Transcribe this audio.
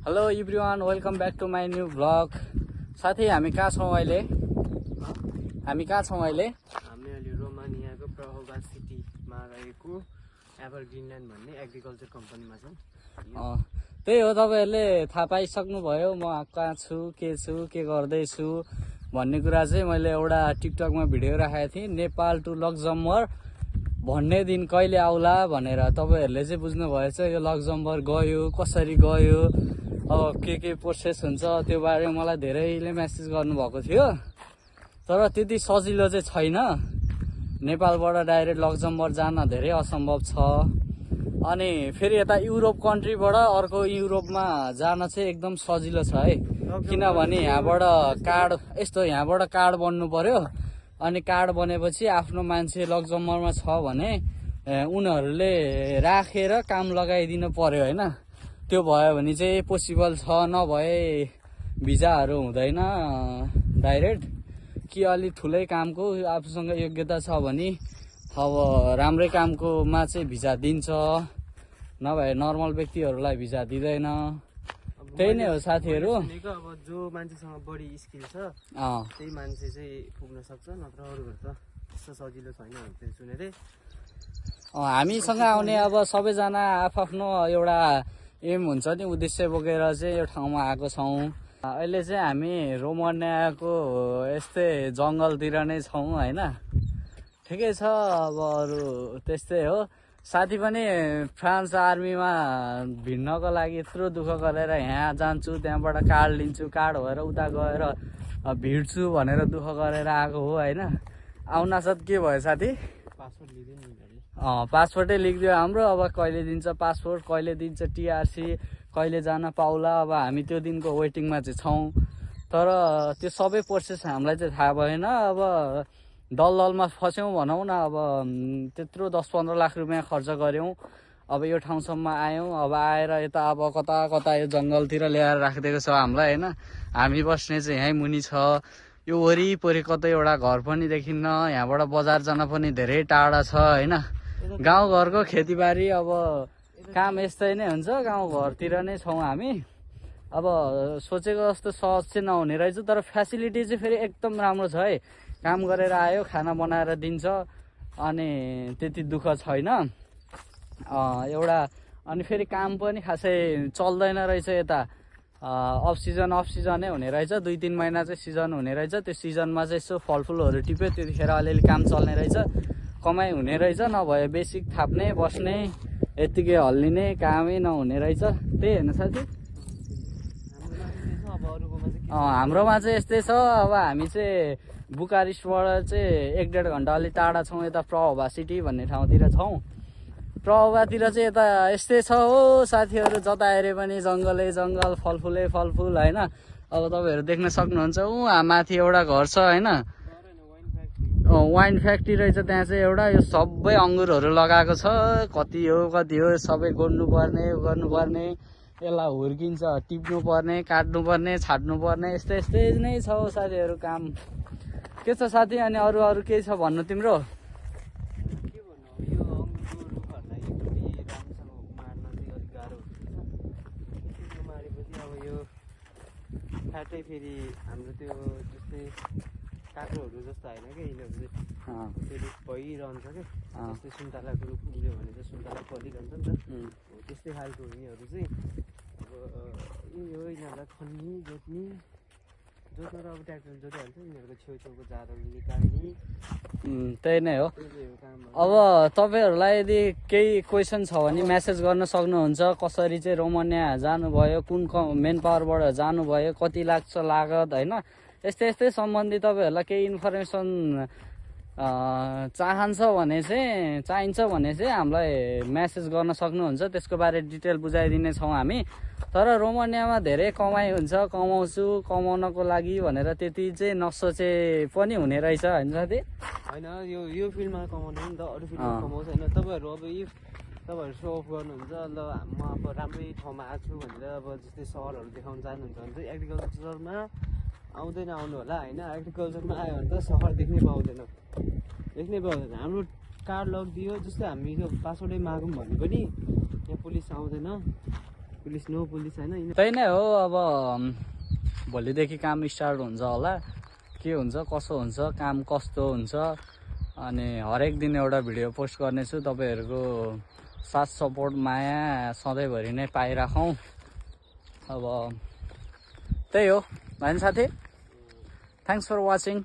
Hello everyone, welcome back to my new vlog. साथी हामी कहाँ छौँ अहिले? हामी अहिले रोमानियाको प्रहोबा सिटीमा रहेको एभरग्रिनल्यान्ड भन्ने एग्रिकल्चर कम्पनीमा छौँ। त्यही हो, तपाईँहरूले थाहा पाइसक्नुभयो म कहाँ छु, के गर्दैछु भन्ने कुरा चाहिँ मैले एउटा टिकटकमा भिडियो राखेको थिएँ। नेपाल टु लक्जमबर्ग भन्ने दिन कहिले आउला भनेर। तपाईँहरूले चाहिँ बुझ्नुभएछ यो लक्जमबर्ग गयो कसरी गयो, अब के प्रोसेस हुन्छ त्यो बारे मलाई धेरैले मेसेज गर्नुभएको थियो। तर त्यति सजिलो चाहिँ छैन, नेपालबाट डाइरेक्ट लक्जमबर्ग जान धेरै असम्भव छ। अनि फेरि यता युरोप कन्ट्रीबाट अर्को युरोपमा जान चाहिँ एकदम सजिलो छ है, किनभने यहाँबाट कार्ड बन्नु पर्यो। अनि कार्ड बनेपछि आफ्नो मान्छे लक्जमबर्गमा छ भने उनीहरूले राखेर काम लगाइदिनु पर्यो होइन। त्यो भयो भने चाहिँ पोसिबल छ, नभए भिजाहरू हुँदैन डाइरेक्ट। कि अलि ठुलै कामको आफूसँग योग्यता छ भने अब राम्रै कामकोमा चाहिँ भिजा दिन्छ, नभए नर्मल व्यक्तिहरूलाई भिजा दिँदैन। त्यही नै हो साथीहरू। अब जो मान्छेसँग बढी स्किल छ त्यही मान्छे चाहिँ पुग्न सक्छ, नत्र अरूहरू त त्यस्तो सजिलो छैन भनेर सुनेथे। हामीसँग आउने अब सबैजना आफ्नो एउटा एम हुन्छ नि, उद्देश्य बोकेर चाहिँ यो ठाउँमा आएको छौँ। अहिले चाहिँ हामी रोमानियाको यस्तै जङ्गलतिर नै छौँ होइन। ठिकै छ, अब अरू त्यस्तै हो। साथी पनि फ्रान्स आर्मीमा भिड्नको लागि यत्रो दुःख गरेर यहाँ जान्छु, त्यहाँबाट कार्ड लिन्छु, कार्ड भएर उता गएर भिड्छु भनेर दुःख गरेर आएको हो होइन। आउन साथ के भयो साथी? पासपोर्ट लिँदैन नि। पासपोर्टै लेखिदियो हाम्रो। अब कहिले दिन्छ पासपोर्ट, कहिले दिन्छ टिआरसी, कहिले जान पाउला। अब हामी त्यो दिनको वेटिङमा चाहिँ छौँ। तर त्यो सबै प्रोसेस हामीलाई चाहिँ थाहा भएन। अब दलदलमा फस्यौँ भनौँ न। अब त्यत्रो 10-15 लाख रुपियाँ खर्च गऱ्यौँ, अब यो ठाउँसम्म आयौँ। अब आएर यता अब कता यो जङ्गलतिर ल्याएर राखिदिएको छ हामीलाई होइन। हामी बस्ने चाहिँ यहीँ मुनि छ। यो वरिपरि कतै एउटा घर पनि देखिन्न। यहाँबाट बजार जान पनि धेरै टाढा छ होइन। गाउँघरको खेतीबारी अब काम यस्तै नै हुन्छ, गाउँघरतिर नै छौँ हामी। अब सोचेको जस्तो सहज चाहिँ नहुने रहेछ, तर फेसिलिटी चाहिँ फेरि एकदम राम्रो छ है। काम गरेर आयो, खाना बनाएर दिन्छ, अनि त्यति दुःख छैन एउटा। अनि फेरि काम पनि खासै चल्दैन रहेछ यता। अफ सिजनै हुने रहेछ, 2-3 महिना चाहिँ सिजन हुने रहेछ। त्यो सिजनमा चाहिँ यसो फलफुलहरू टिप्यो, त्यतिखेर अलिअलि काम चल्ने रहेछ, कमाइ हुने रहेछ। नभए बेसिक थाप्ने बस्ने यत्तिकै हल्लिने कामै नहुने रहेछ। त्यही होइन साथी? हाम्रोमा चाहिँ यस्तै छ। अब हामी चाहिँ बुकारेस्टबाट चाहिँ 1-1.5 घन्टा अलिक टाढा छौँ। यता प्रहोबा सिटी भन्ने ठाउँतिर छौँ। प्रहोबातिर चाहिँ यता यस्तै छ हो साथीहरू, जता हेरे पनि जङ्गलै जङ्गल, फलफुलै फलफुल होइन। अब तपाईँहरू देख्न सक्नुहुन्छ माथि एउटा घर छ होइन, वाइन फ्याक्ट्री रहेछ त्यहाँ चाहिँ एउटा। यो सबै अङ्गुरहरू लगाएको छ। कति हो सबै गोड्नुपर्ने गर्नुपर्ने, यसलाई हुर्किन्छ, टिप्नुपर्ने, काट्नुपर्ने, छाट्नुपर्ने, यस्तै नै छ हो साथीहरू काम। के छ साथी? अनि अरू केही छ भन्नु तिम्रो? फ्याटै फेरि हाम्रो त्यो जस्तै काँक्रोहरू जस्तो होइन क्या, यिनीहरू चाहिँ फेरि भइरहन्छ क्या। जस्तै सुन्तलाको रुख उम्रियो भने चाहिँ सुन्तला फलिरहन्छ नि त, त्यस्तै खालको यिनीहरू चाहिँ। अब यिनीहरूलाई खन्ने जोत्न र अब ट्र्याक्टरले जोतिहाल्छ। यिनीहरूको छेउछेउको झारहरू निकाल्ने, त्यही नै हो। अब तपाईँहरूलाई यदि केही क्वेसन छ भने मेसेज गर्न सक्नुहुन्छ। कसरी चाहिँ रोमानिया जानुभयो, कुन मेन पावरबाट जानुभयो, कति लाग्छ लागत होइन, यस्तै सम्बन्धी तपाईँहरूलाई केही इन्फर्मेसन चाहिन्छ भने चाहिँ हामीलाई मेसेज गर्न सक्नुहुन्छ। त्यसको बारे डिटेल बुझाइदिने छौँ हामी। तर रोमानियामा धेरै कमाइ हुन्छ, कमाउनको लागि भनेर त्यति चाहिँ नसोचे पनि हुने रहेछ होइन साथी? होइन, यो फिल्डमा कमाउँदैन नि त, अरू फिल्डमा कमाउँछ होइन। तपाईँहरू अब इफ तपाईँहरू सो अफ गर्नुहुन्छ, ल म अब राम्रै ठाउँमा आएको छु भनेर अब जस्तै सहरहरू देखाउन चाहनुहुन्छ भने चाहिँ एग्रिकल्चरमा आउनु होला होइन। एग्रिकल्चरमा आयो भने त सहर देख्नै पाउँदैन। हाम्रो कार्ड लगिदियो, जस्तै हामी यो पासवर्डै मागौँ भने पनि यहाँ पुलिस आउँदैन। पुलिस नो पुलिस होइन त्यही नै हो। अब भोलिदेखि काम स्टार्ट हुन्छ होला, के हुन्छ कसो हुन्छ काम कस्तो हुन्छ, अनि हरेक दिन एउटा भिडियो पोस्ट गर्नेछु। तपाईँहरूको साथ सपोर्ट माया सधैँभरि नै पाइराखौँ। अब त्यही हो भाइ साथी, थ्याङ्क्स फर वाचिङ।